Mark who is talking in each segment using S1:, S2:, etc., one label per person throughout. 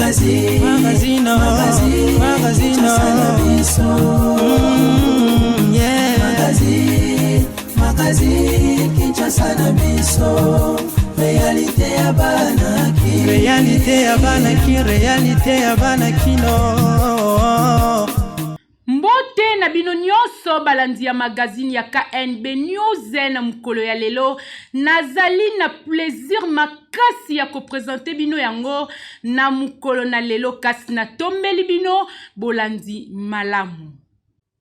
S1: Magazine, magazine, magazine, magazine, yeah. Magazine, magazine, Kinshasa na biso. Réalité ya bana ki. Réalité ya bana ki, réalité ya bana kino.
S2: Mbote na bino nyonso balandi ya magazine ya KNB News na mokolo ya lelo nazali na plaisir makasi ya kopresente bino yango na mokolo na lelo kasi natombeli bino bolandi malamu.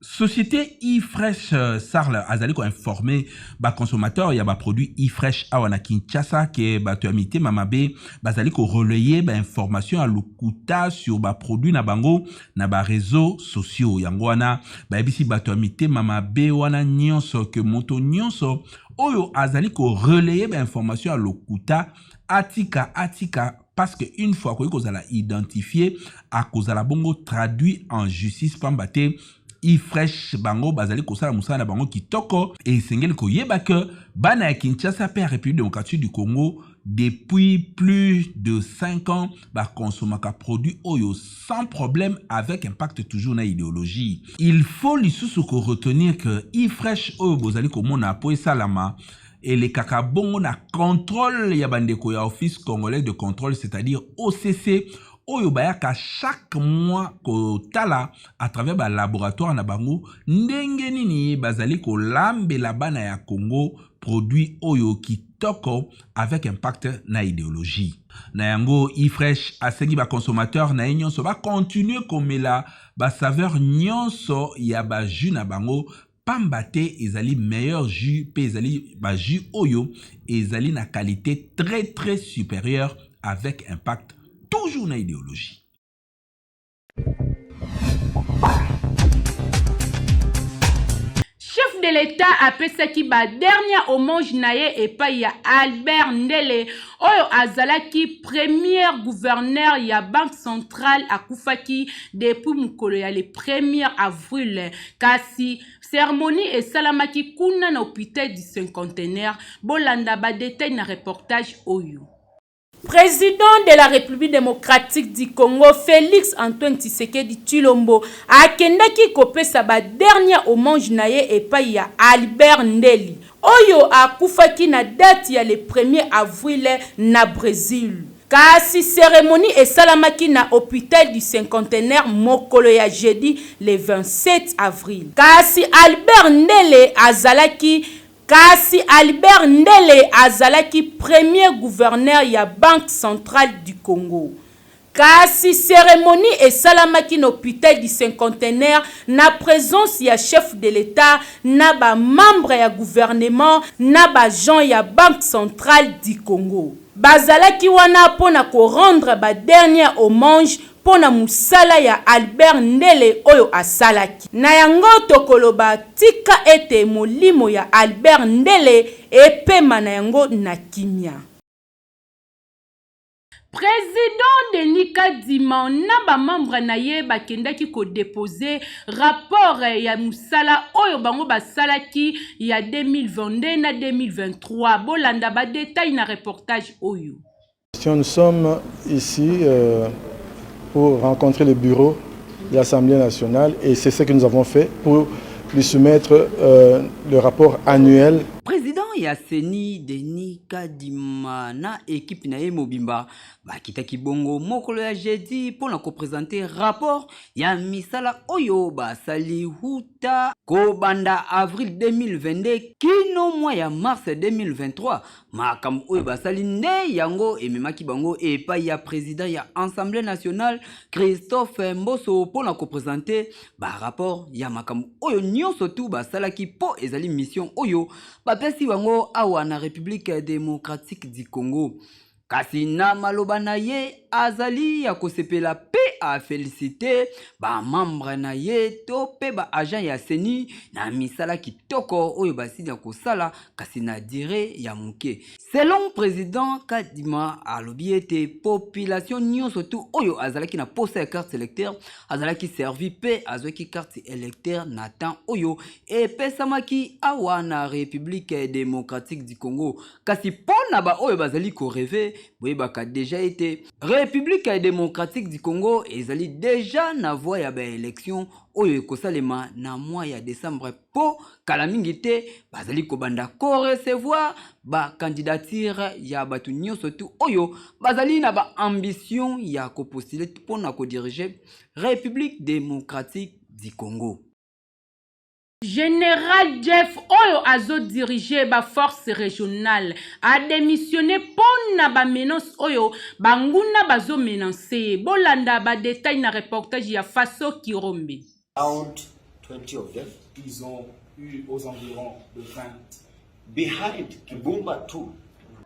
S3: Société e-fresh euh, sarl azali koinforme baconsommateur ya baproduit e-fresh awa na kinshasa ke bato ya mitema mabe bazali korelaye bainformation ya lokuta sur baproduit na bango na ba reseaux sociaux. Yango wana bayebisi bato ya mitema mabe wana nyonso ke moto nyonso oyo azali ko relayer ba information ya lokuta atika atika parce que une fois akoki kozala identifié akozala bongo traduit en justice pamba te ifresh bango bazali kosala mosala na bango kitoko esengeli koyeba ke bana ya Kinshasa mpe ya République démocratique du Congo depuis plus de 5 ans bakonsomaka produit oyo sans problème avec impact toujours na idéologie. Il faut lisusu ko retenir que ifresh oyo bozali komona po esalama elekaka bongo na contrôle ya bandeko ya Office congolais de contrôle, c'est-à-dire OCC, oyo bayaka chaque mois kotala à travers ba laboratoire na bango ndenge nini bazali kolambela bana ya Congo produit oyo kitoko avec impact na idéologie. Na yango ifresh asengi ba consommateur na ye nyonso ba continuer komela ba saveur nyonso ya ba jus na bango pamba te ezali meilleur jus pe ezali ba jus oyo ezali na qualité très très supérieure avec impact toujours na idéologie.
S2: Chef de l'État apesaki ba dernier hommage na ye epai ya Albert Ndele oyo azalaki premier gouverneur ya Banque centrale akufaki depuis mokolo ya le 1er avril kasi cérémonie esalamaki kuna na hôpital du cinquantenaire. Bolanda ba détail na reportage oyo. Président de la République démocratique du Congo Félix Antoine Tshisekedi Tshilombo akendaki kopesa ba dernier hommage na ye epai ya Albert Ndeli oyo akufaki na date ya le 1er avril na Brésil. Kasi cérémonie esalamaki na hôpital du cinquantenaire mokolo ya jeudi le 27 avril. Kasi Albert Ndele azalaki Kasi Albert Ndele azalaki premier gouverneur ya Banque centrale du Congo. Kasi ceremonie esalamaki na hopital du cinquantenaire na presence ya chef de l'Etat na ba membres ya gouvernement na ba agents ya Banque centrale du Congo. Bazalaki wana mpo na ko rendre ba derniers hommages mpo na mosala ya Albert Ndele oyo asalaki. Na yango tokoloba tika ete molimo ya Albert Ndele epema na yango na kimia. President Denis Kadima na ba membres na ye bakendaki ko deposer rapport ya mosala oyo bango basalaki ya 2022 na 2023. Bolanda ba details na reportage oyo.
S4: Nous sommes ici euh, pour rencontrer le bureau de l'Assemblée nationale et c'est ce que nous avons fait pour lui soumettre euh, le rapport annuel.
S5: Président ya CENI Denis Kadima na équipe na ye mobimba bakitaki bongo mokolo ya jeudi mpo na kopresente rapport ya misala oyo basali huta kobanda avril 2022 kino mwa ya mars 2023. Makambo oyo basali nde yango ememaki bango epai ya president ya Assemblée nationale Christophe Mboso mpo na kopresente ba rapport ya makambo oyo nyonso tu basalaki mpo ezali mission oyo bapesi bango awa na République démocratique du Congo. Kasi na maloba na ye azali ya kosepela pe a felicite ba membre na ye to pe ba agent ya CENI na misala kitoko oyo basili ya kosala kasi na dire ya moke. Selon president Kadima alobi ete population nyonso tu oyo azalaki na posa ya carte électeur azalaki servi pe azwaki carte électeur na temps oyo epesamaki awa na République démocratique du Congo. Kasi mpo na baoyo bazali ko reve, Boyebaka deja ete Republique Democratique du Congo ezali deja na voie ya ba elections oyo ekosalema na mois ya decembre mpo kala mingi te bazali kobanda ko recevoir ba candidature ya bato nyonso tu oyo bazali na ba ambition ya kopostule mpo na kodirige Republique Democratique du Congo.
S2: General Jeff oyo azo diriger ba forces regionales a demissionner pona ba menaces oyo banguna bazo menacer ye. Bolanda ba details na reportage ya Faso Kirombe.
S6: Around 20 of them.
S7: Ils ont eu aux environs de 20.
S6: Behind Kibumba too.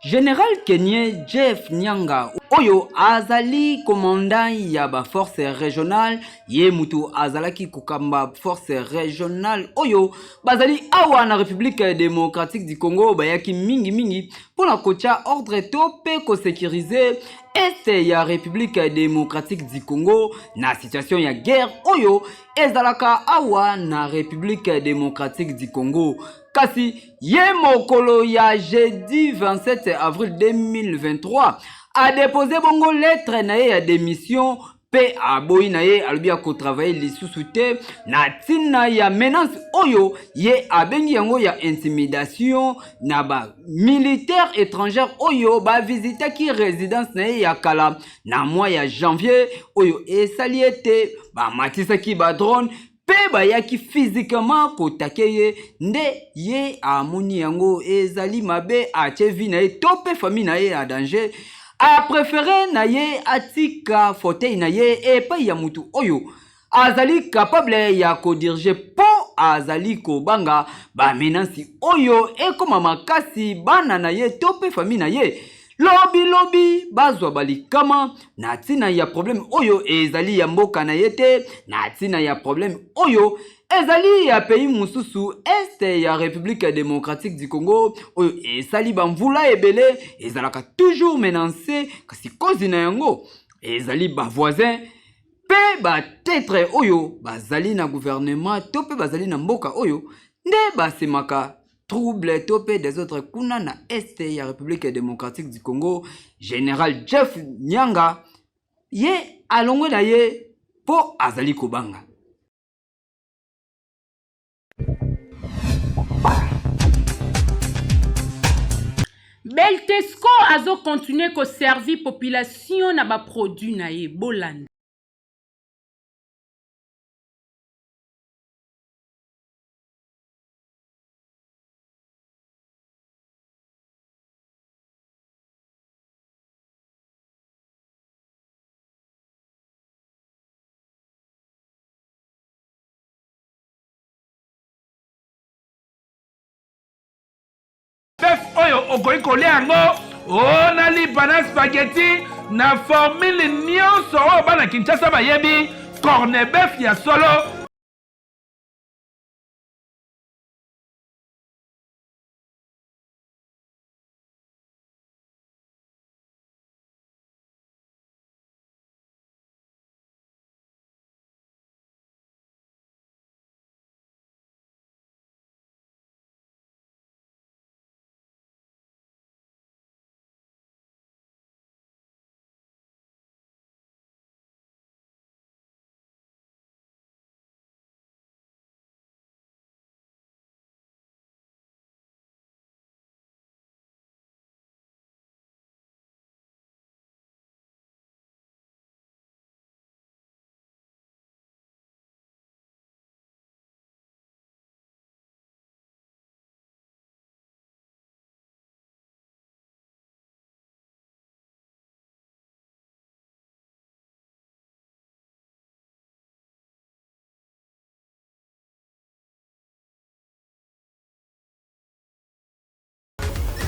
S5: General Kenye Jeff Nyanga oyo azali commandant ya ba force regionale, ye mutu azalaki kokamba force regionale oyo bazali awa na Republique démocratique du Congo, bayaki mingi mingi mpona kotya ordre to mpe kosekirize est ya Republique démocratique du Congo na situation ya guerre oyo ezalaka awa na Republique démocratique du Congo. Kasi ye mokolo ya jeudi 27 avril 2023 adepose bongo lettre na ye ya demission mpe aboyi na ye, alobi akotravaille lisusu te na ntina ya menace oyo ye abengi yango ya intimidation na ba militaire étrangère oyo bavisitaki résidence na ye ya kala na mois ya janvier, oyo esali ete bamatisaki ba drone mpe bayaki physiquement kotake ye. Nde ye amoni yango ezali mabe, atie vie na ye to mpe famille na ye ya danger, aprefere na ye atika fauteuil na ye epai ya mutu oyo azali capable ya kodirige, mpo azali kobanga bamenasi oyo ekoma makasi bana na ye to mpe famille na ye lobi lobi bazwa balikama na ntina ya probleme oyo ezali ya mboka na ye te, na ntina ya probleme oyo ezali ya pays mosusu este ya Republique démocratique du Congo oyo esali bamvula ebele ezalaka toujours menance, kasi kozi na yango ezali bavoisin mpe batetre oyo bazali na gouvernement to mpe bazali na mboka oyo nde basemaka trouble to mpe desordre kuna na este ya Republique démocratique du Congo. Général Jeff Nyanga ye alongwe na ye mpo azali kobanga.
S2: Beltesco azo continuer ko servir population na ba produits na ye. Bolanda.
S3: Bœuf oyo okoki kolia yango o na lipa na spaghetti na formule nyonso oyo bana Kinshasa bayebi corne bœuf ya solo.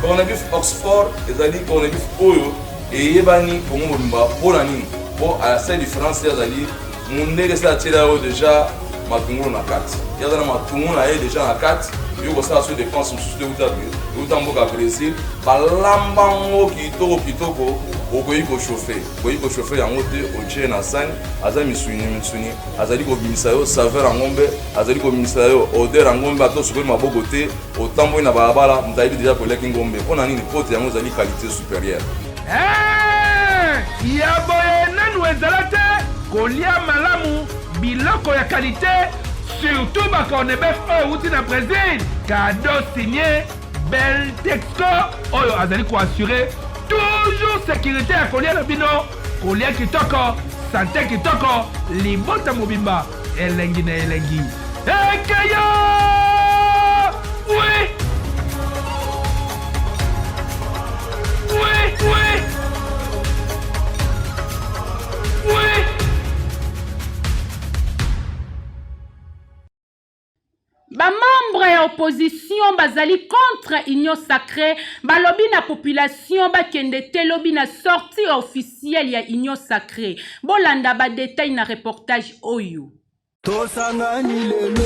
S8: Cornebif Oxford ezali cornebif oyo eyebani Congo mobimba. Mpo na nini? Mpo à la seule différence, ye azali mundele, esi atiela yo deja matungulu na kati, ye aza na matungulu na ye deja na kati. Yo kosala so dépense mosusu te, euta mboka Brésil, balamba yango kitoko kitoko. Okoki kochauffe, okoki kochauffe yango te, otie na sani, aza misuni misuni, azali kobimisa yo saveur ya ngombe, azali kobimisa yo odeur ya ngombe. Ata osukoli maboko te, otamboli na balabala, moto ayebi deja koliaki ngombe. Mpo na nini? Mpo te yango ezali qualité supérieure.
S3: Hey! Kolia malamu biloko ya qualité surtout ba cornebef oyo euti na Brésil. Cadeau signé Beltexco oyo azali ko assurer toujours sécurité ya kolia na bino, kolia kitoko, sante kitoko, libota mobimba elengi na elengi. Ekeyo! Oui! Oui, oui! Oui!
S2: Ba membres ya opposition bazali contre union sacree, balobi na population bakende te lobi na sortie officielle ya union sacree. Bolanda ba details na reportage oyo.
S1: Tosangani lelo.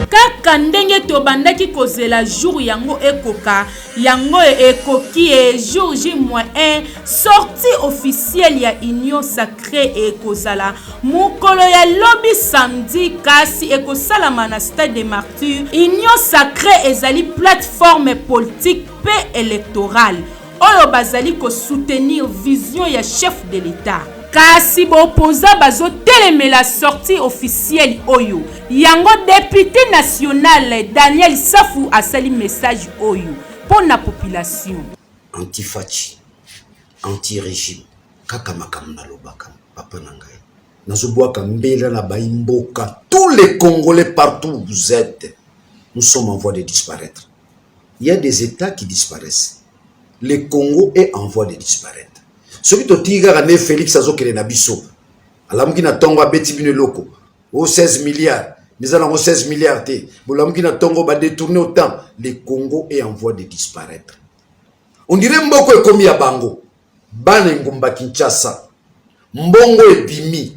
S2: Kaka ndenge tobandaki kozela jour yango ekoka, yango ekoki e jour J-1, sortie officielle ya Union Sacree ekozala mokolo ya lobi samedi, kasi ekosalama na Stade des Martyrs. Union Sacree ezali plateforme politique mpe electorale oyo bazali ko soutenir vision ya chef de l'Etat. Kasi ba opposants bazotelemela sortie officielle oyo. Yango depute national Daniel Safu asali message oyo mpo na population.
S6: Anti Fatshi, anti regime, kaka makambo nalobaka papa na ngai. Nazobwaka mbela na bayi mboka, tous les Congolais partout où vous êtes, nous sommes en voie de disparaître. Il y a des Etats qui disparaissent. Le Congo est en voie de disparaître. Soki totiki kaka nde Felix azokende na biso, alamuki na tongo abeti bino eloko o 16 milliards, mais eza nango 16 milliards te, bolamuki na tongo ba détourner autant, le Congo est en voie de disparaître. On dirait mboko ekomi ya bango, bana engumba Kinshasa, mbongo ebimi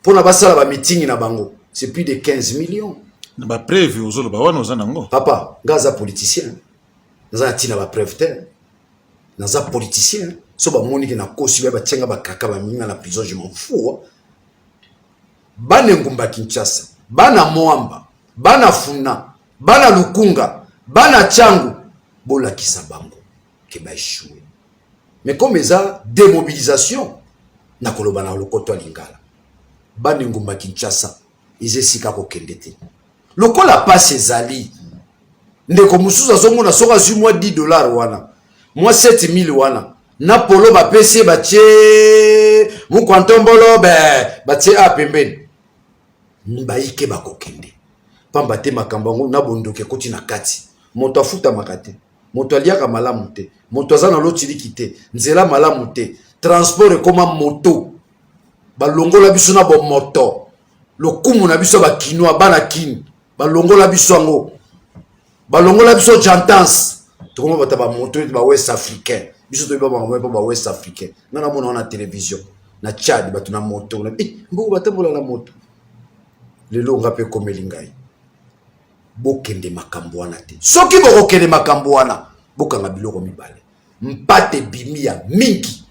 S6: pona basala ba meeting na bango, c'est plus de 15 millions.
S9: Na ba preuve ozoloba wana oza nango?
S6: Papa, nga aza politicien, naza na tina ba preuve te, naza politicien. So bamoni ke nakosi ba batie nga bakaka bamemi nga na prison, je m'en fous. Bana engumba Kinshasa, bana Mwamba, bana Funa, bana Lukunga, bana Tshangu, bolakisa bango ke ba echoue. Mais comme eza demobilisation, nakoloba na lokoto ya Lingala, bana engumba Kinshasa eza esika kokende te. Lokola pasi ezali, ndeko mosusu azomona soki azwi mwa 10 dollars wana, mwa 7000 wana, na polo bapesi ye batie mukwantombolo be batie a pembeni, bayike bakokende pamba te. Makambo yango na bondoki ekoti na kati. Moto afutamaka te, moto aliaka malamu te, moto aza na lotiliki te, nzela malamu te, transport ekoma moto, balongola biso na bomoto, lokumu na biso ba kinois, bana kin, balongola biso yango, balongola biso gentance, tokoma bato ba moto ba west africain. Biso toyeba bango mpo ba west africain. Nga namona wana na television na Tchad, bato na moto na mbongo batambola na moto. Lelo nga mpe ekomeli ngai, bokende makambo wana te. Soki bokokende makambo wana, bokanga biloko mibale. Mpate ebimi ya mingi,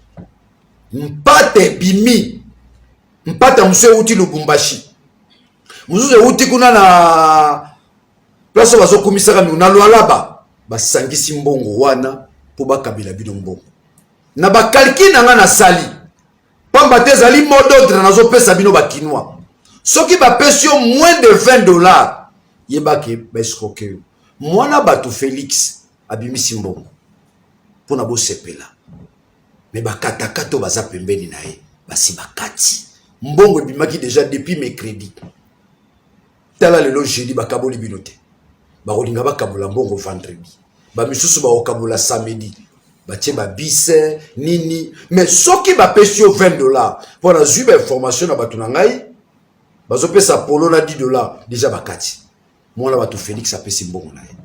S6: mpate ebimi, mpata mosusu euti Lubumbashi, mosusu euti kuna na place oyo bazokumisaka mingi na Lualaba. Basangisi mbongo wana mpo bakabela bino mbongo. Na bakalki na nga nasali pamba te, ezali mot d'ordre nazopesa bino bakinois. Soki bapesi yo moins de 20 dollars, yebake baescroke yo. Mwana bato Félix abimisi mbongo mpona bosepela, me bakatakata oyo baza pembeni na ye basi bakati mbongo. Ebimaki déjà depuis mercredi. Tala lelo jeudi, bakaboli bino te. Bakolinga bakabola mbongo vendredi, bamisusu bakokabola samedi, batie babise nini. Mais soki bapesi yo 20 dollars, mpo nazwi bainformation na bato na ngai, bazopesa polo na 10 dollars déjà bakati. Mwana bato Félix apesi mbongo na ye,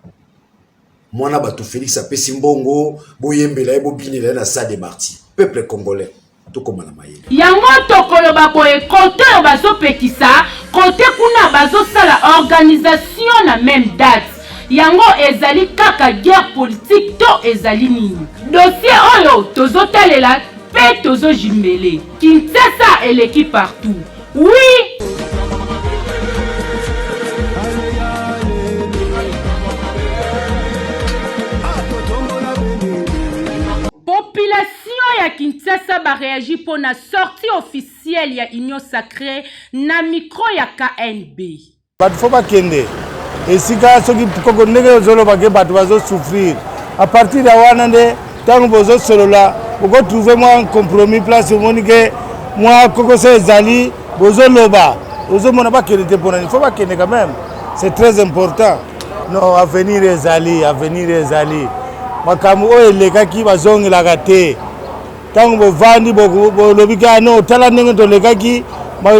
S6: mwana bato Félix apesi mbongo, boyembela ye, bobinela ye na Stade des Martyrs. Peuple congolais, tokoma na mayele.
S2: Yango tokoloba boye, kote oyo bazopekisa, kote kuna bazosala organisation na meme date. Yango ezali kaka guerre politique to ezali nini? Dossier oyo tozotalela pe tozojimbele. Kinshasa eleki partout. Oui! Kinshasa ba reagi mpo na sortie officielle ya Union Sacree na micro ya KNB.
S4: Bato fo bakende esika soki koko ndenge ozoloba ke bato bazosouffrir a partir ya wana nde ntango bozosolola bokotrouve mwa compromis place omoni ke mwa kokoso ezali bozoloba ozomona bakende te mpona nini fo bakende quand même c'est très important non avenir ezali avenir ezali makambo oyo elekaki bazongelaka te ntango bovandi bolobi kaka no tala ndenge tolekaki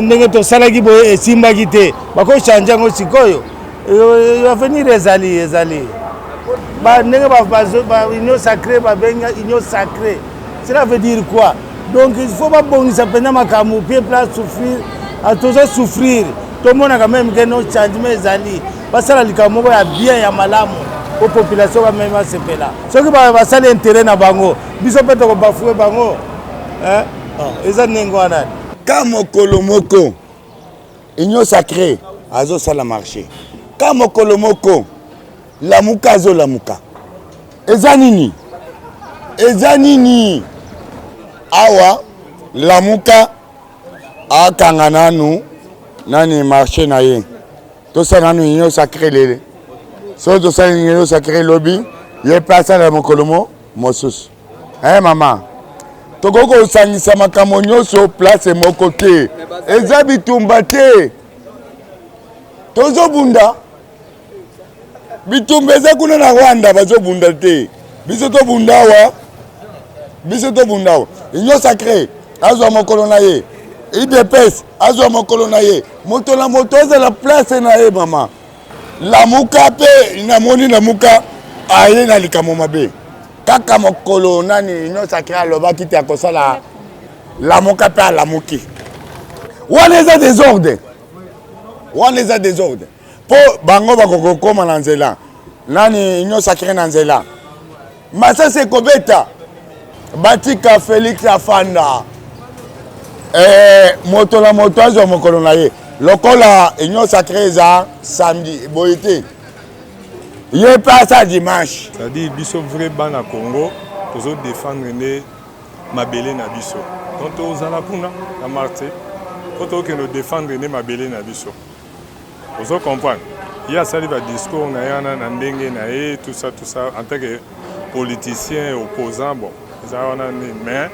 S4: ndenge tosalaki boye esimbaki te bakochange yango sikoyo eh, avenir ezali ezali ndenge union sacré babenga union sacré cela veut dire quoi donc il faut babongisa mpenza makambo peuple asouffrir ah, tozo souffrir tomonaka meme ke no changement ezali basala likambo moko ya bien ya malamu po population bameme basepela soki basali intérêt na bango biso mpe tokobafue bango eh? oh, eza ndenge wana
S10: ka mokolo moko union sacré azosala marché ka mokolo moko lamuka azolamuka eza nini eza nini awa lamuka akanga nanu nani marché na ye tosala nanu union sacré lele soki tosali union sacré lobi ye mpe asala mokolo mo mosusu eh mama tokoki kosangisa makambo nyonso place moko te eza bitumba te tozobunda bitumba eza kuna na rwanda bazobunda te biso tobunda awa biso tobunda awa union sacré azwa mokolo na ye idps azwa mokolo na ye moto na moto azala place na ye mama Lamuka pe namoni lamuka aye na likambo mabe kaka mokolo nani union sacré alobaki te akosala lamuka mpe alamuki wana eza desordre wana eza desordre mpo bango bakokokoma na nzela nani union sacré na nzela Masasi ekobeta batika Felix afanda eh, moto na moto azwa mokolo na ye lokola union sacrée eza samedi boye te ye mpe asa dimanche.
S11: C'est-à-dire biso vrai bana Congo tozo défendre nde mabele na biso donc tozala kuna na marche mpo tokende défendre nde mabele na biso. Ozo comprendre? Ye asali ba discours na ye wana na ndenge na ye tout ça tout ça en tant que politicien opposant bon eza wana nini mais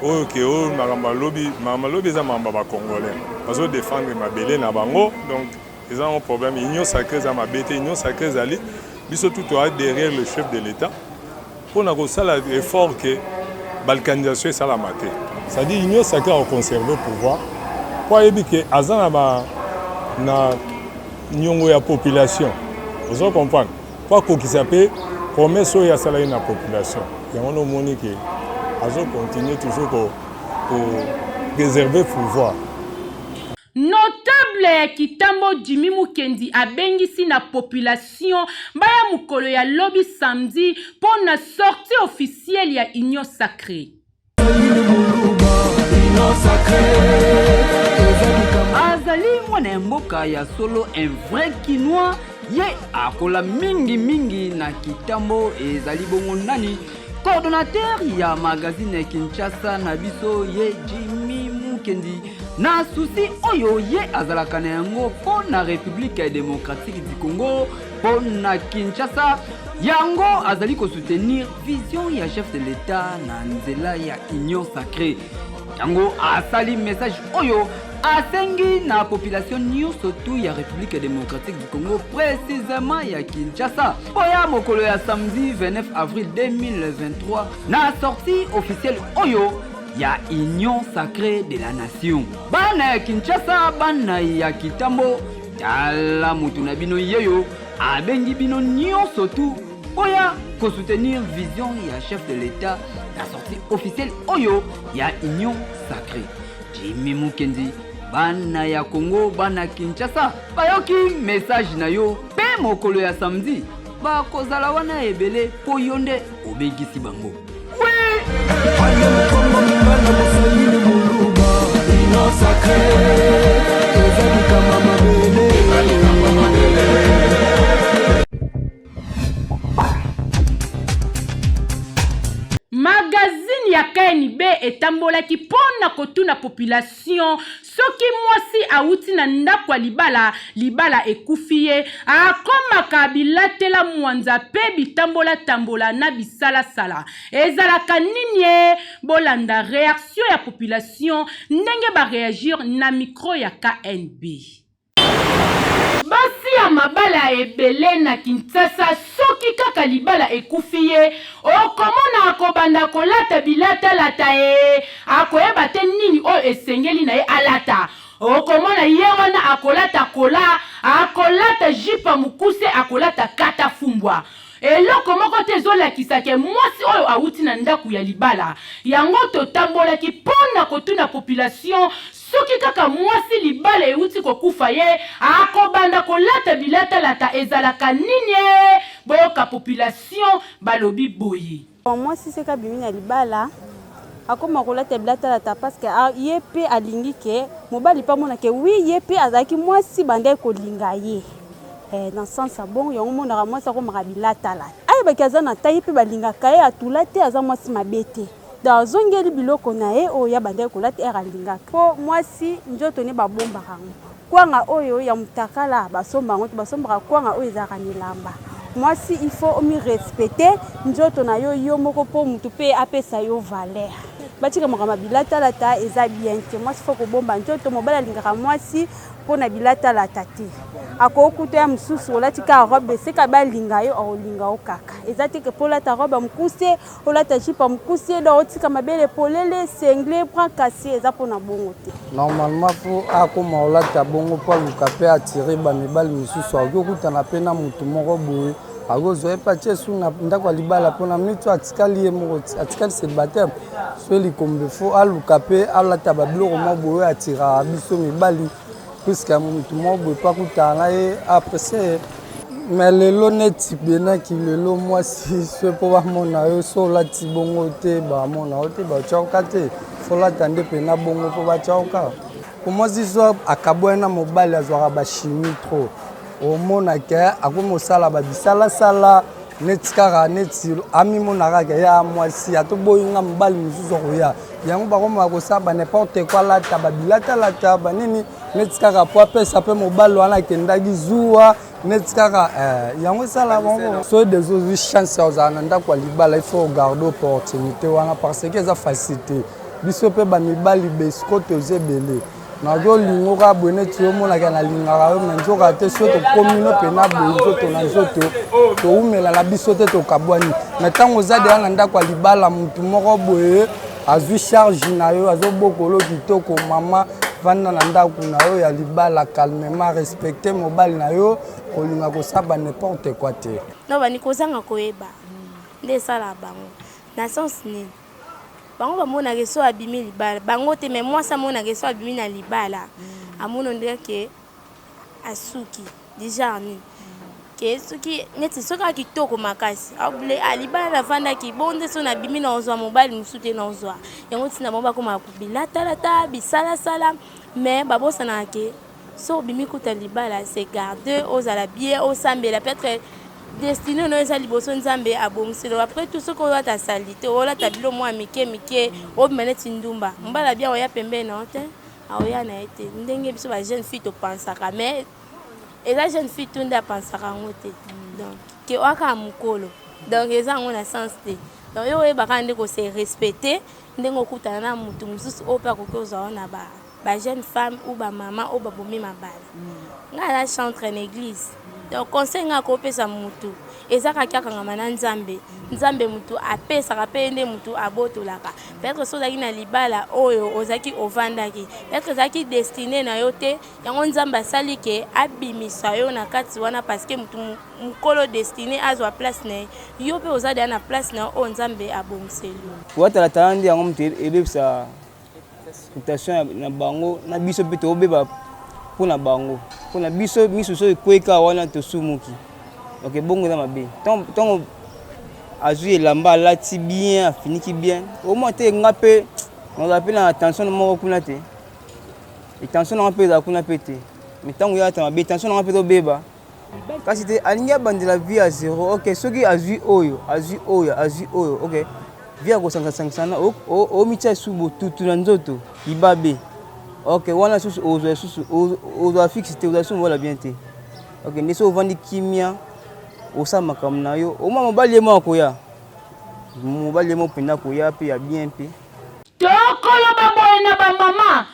S11: oyo ke oyo makambo alobi makambo alobi eza makambo ya ba congolais bazo défendre mabele na bango donc eza yango problème union sacrée eza mabe te union sacrée ezali biso tout toa derrière le chef de l'état mpo na kosala effort que balkanisation esalama te. C'est à dire union sacree ako conserver pouvoir mpo ayebi que aza na ba na niongo ya population ozo comprendre mpo akokisa mpe promesse oyo asalaki na population yango nde omoni que azo continuer toujours ko, ko préserver pouvoir.
S2: Notable ya Kitambo Jimmy Mukendi abengisi na population baya mokolo ya lobi samedi mpo na sortie officielle ya Union sacree.
S5: Azali mwana ya mboka ya solo un vrai kinois ye akola mingi mingi na Kitambo ezali bongo nani coordonnateur ya magazine Kinshasa na biso ye Jimmy Mukendi na susi oyo ye azalaka na yango mpo na Republique démocratique du Congo mpo na Kinshasa yango azali kosoutenir vision ya chef de l'État na nzela ya Union sacrée yango asali message oyo asengi na population nyonso tu ya République démocratique du Congo précisément ya Kinshasa boya mokolo ya samedi 29 avril 2023 na sortie officielle oyo ya Union sacrée de la nation. Bana ya Kinshasa, bana ya Kitambo, tala moto na bino yeyo abengi bino nyonso tu boya kosoutenir vision ya chef de l'État na sortie officielle oyo ya Union sacrée. Jimmy Mukendi, bana ya Congo, bana Kinshasa, bayoki message na yo pe mokolo ya samedi bakozala wana ebele po yo nde obengisi bango.
S2: Magazine Machine ya KNB etambolaki mpo na kotuna population soki mwasi awuti na ndako ya libala, libala ekufi ye, akomaka bilatela mwanza mpe bitambola-tambola na bisalasala. Ezalaka nini ee? Bolanda reaction ya population ndenge ba reagir na micro ya KNB. Basi ya mabala ebele na Kinshasa soki kaka libala ekufi ye okomona akobanda kolata bilatalata ee akoyeba te nini oyo esengeli na ye alata. Okomona ye wana akolata kola, akolata jupe ya mokuse, akolata kata fumbwa. Eloko moko te ezolakisa ke mwasi oyo awuti na ndaku ya libala. Yango totambolaki po na kotuna population Soki kaka mwasi libala ewuti kokufa ye akobanda kolata bilatalata ezalaka niniee boyoka population balobi boye.
S12: Bon mwasi soki abimi na libala akoma kolata bilatalata parce que ye pe alingi ke mobali pe amona ke oui ye pe azalaki mwasi bandaki kolinga ye eh, na sens ya bongo yango omonaka mwasi akomaka bilatalata ayebaki aza na ta ye pe balingaka ye atula te aza mwasi mabe te. Donc azongeli biloko na ye oyo ye abandaki kolata heure alingaka. Po mwasi nzoto ne babombaka yango. Kwanga oyo ya mutakala basomba yango te, basombaka kwanga oyo ezalaka na elamba. Mwasi il faut omi respecter nzoto na yo yo moko po mutu pe apesa yo valeur. Batika makambo ya bilatalata eza bien te. Mwasi faut kobomba nzoto, mobali alingaka mwasi po na bilatalata te. Akoki kutu ya mosusu olati kaka robe esika balinga yo akolinga yo kaka. Eza te ke po olata robe ya mokuse Olata jupe ya mukuse donc otika mabele polele sengle bras casse eza pona bongo te.
S13: Normalement po akoma kolata bongo po aluka pe attirer ba mibali misusu akoki kokutana pe na mutu moko boye akoki kozwa ye pe atie su na ndako ya libala po na minute oyo atikali ye moko atikali celibataire so likombe fo aluka pe alata ba biloko moko boye oyo attiraka biso mibali puisque mutu moko boye po akutana na ye apprécier ye. Mais lelo neti benaki lelo mwasi soki mpo bamona yo so olati bongo te bamona yo te batya yo ka te fo olata nde mpena bongo mpo batya yo ka po mwasi so akabwani na mobali azwaka bachimie trop omona ke akomi kosala babisalasala neti kaka neti amimonaka ke ya mwasi atoboyi nga mobali mosusu akoya yango bakomaka kosala ba n'importe quoi alata babilatalata banini neti kaka po apesa mpe mobali wana akendaki zuwa neti kaka eh, yango esala bango soki deja ozwi chance ya kozala na ndako ya libala il faut ogarde opportunité wana parce que eza facile te biso mpe bamibali besiko toza ebele nakoki olingo kaka boye neti omonaka nalingaka yo me nzoka te soki tokomi no mpena boye nzoto na nzoto towumela na biso te tokabwani me ntango oza deya na ndako ya libala motu moko boye azwi charge na yo azobokolo kitoko mama vanda na ndako na yo ya libala calmement respecte mobali na yo kolinga kosaba n'importe quoi te.
S14: No bandi kozanga koyeba nde esalaka bango na sens nini bango bamonaka so abimi libala bango te mais mwasi amonaka so abimi na libala amoni ondire ke asuki du genre nini ke soki neti soki aza kitoko makasi aobule ah libala nafandaki bongo nde soki nabimi nakozwa mobali mosusu te nakozwa yango ntina bango bakomaka bilatalata bisalasala mais babosanaka ke soki obimi kuta libala se garde ozala bien osambela peut-être destine no eza liboso nzambe abongiseli après tout soki olata salite olata bilo mwa mike mike obima neti ndumba mobali abia oya pembeni na yo te aoya na ye te ndenge biso ba jeune fille topansaka mais eza jeune fille tu nde apansaka yango te donc ke oya kaka mokolo donc eza yango na sens te donc yo oyeba kaka nde kose respecter ndenge okutana na motu mosusu oyo mpe akoki ozwa yo na ba ba jeune femme ou ba mama oyo babomi mabala ngai aza chantre na église donc conseil ngai akopesa motu eza kaka akangama na nzambe nzambe motu apesaka mpe ye nde motu abotolaka peut-être soki ozalaki na libala oyo ozalaki ovandaki peut-être ezalaki destine na yo te yango nzambe asali ke abimisa yo na kati wana parce que motu mokolo destine azwa place na ye yo mpe oza deya na place na yo oyo nzambe abongiseli yo
S15: koatalatala nde yango moto ebebisa reputation na bango na biso mpe tobeba mpo na bango mpo na biso miso soki ekwei kaka wana tosumuki donc ebongo eza mabe ntango azwi elamba alati bien afiniki bien omwa te nga mpe nazala mpe na tension moko kuna te tension nanga mpe ezala kuna mpe te mais ntango ye alata mabe tension nanga mpe ezobeba kasi te alingi abandela vie ya zero ok soki azwi oyo azwi oyo azwi oyo ok. Vie ya kosangisa-sangisa na omitia lisusu botutu na nzoto libabe. Ok, wana lisusu ozwa lisusu ozwa fixe te, ozwa lisusu mobali bien te. Ok, nde soki ovandi kimia osala makambo na yo, omwa mobali ye moko akoya. Mobali ye moko mpenza akoya mpe ya bien mpe.
S2: Tokoloba boye na ba mama,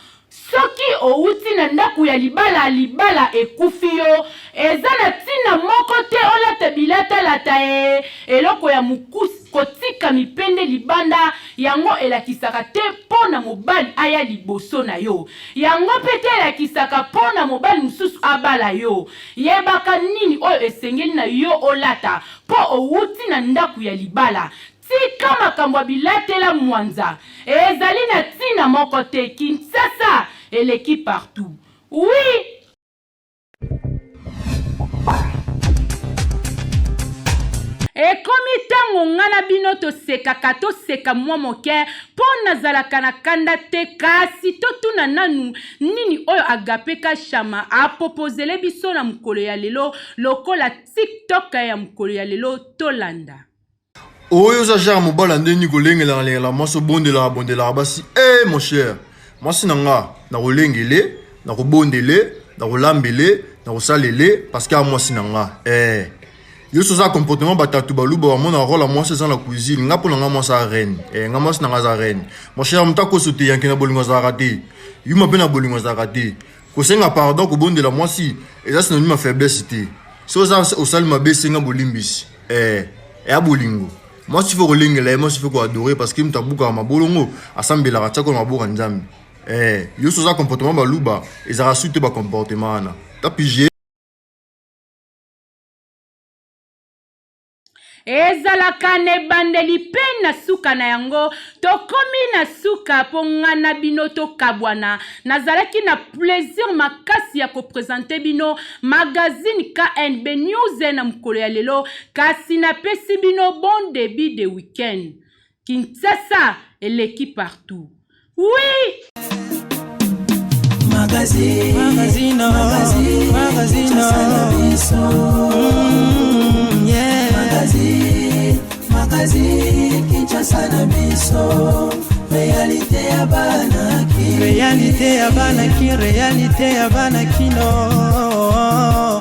S2: Soki owuti na ndaku ya libala, libala ekufi yo, eza na tina moko te olata bilata lata ee eloko ya mukuse, kotika mipende libanda yango elakisaka te po na mobali aya liboso na yo, yango pe te elakisaka po na mobali mosusu abala yo. Yebaka nini oyo esengeli na yo olata po owuti na ndaku ya libala. Tika makambo ya bilatela mwanza ezali na tina moko te Kinshasa eleki partout oui. Ekomi tango nga na bino tosekaka toseka mwa moke mpo nazalaka na kanda te kasi totuna nanu nini oyo Agape Kashama apopozele biso na mokolo ya lelo lokola TikTok ya mokolo ya lelo tolanda.
S16: Oyo oza genre mobali ya ndenge nini kolengelaka lengelaka mwasi obondelaka bondelaka basi eh mon cher mwasi na nga nakolengele nakobondele nakolambele nakosalele parce que a mwasi na nga eh yo so oza comportement batatu baluba bamona role ya mwasi eza na cuisine nga mpo na nga mwasi a reine eh, nga mwasi na nga aza reine mon cher moto akoso te yanke na bolingo azalaka te yuma mpe na bolingo azalaka te Kosenga pardon, kobondela mwasi eza synonyme ya faiblesse te. Soki oza osali mabe senga bolimbisi. Eh, eya bolingo. Mwasi faut kolengela ye, mwasi faut ko adorer parce que moto abukaka mabolongo, asambelaka atiaka na maboko ya Nzambe. Eh, yo soki oza comportement baluba, ezalaka su te ba comportement wana. Ta pige.
S2: Ezalaka na ebandeli mpe na suka na yango. Tokomi na suka mpo nga na bino tokabwana. Nazalaki na plaisir makasi ya ko presenter bino magazine KNB News na mokolo ya lelo, kasi napesi bino bon debut de week-end. Kinshasa eleki partout. Oui!
S1: Magazine, magazine, magazine, magazine, yeah. Magazine, magazine, Kinshasa na biso. Réalité ya bana ki. Réalité ya bana ki, réalité ya bana kino.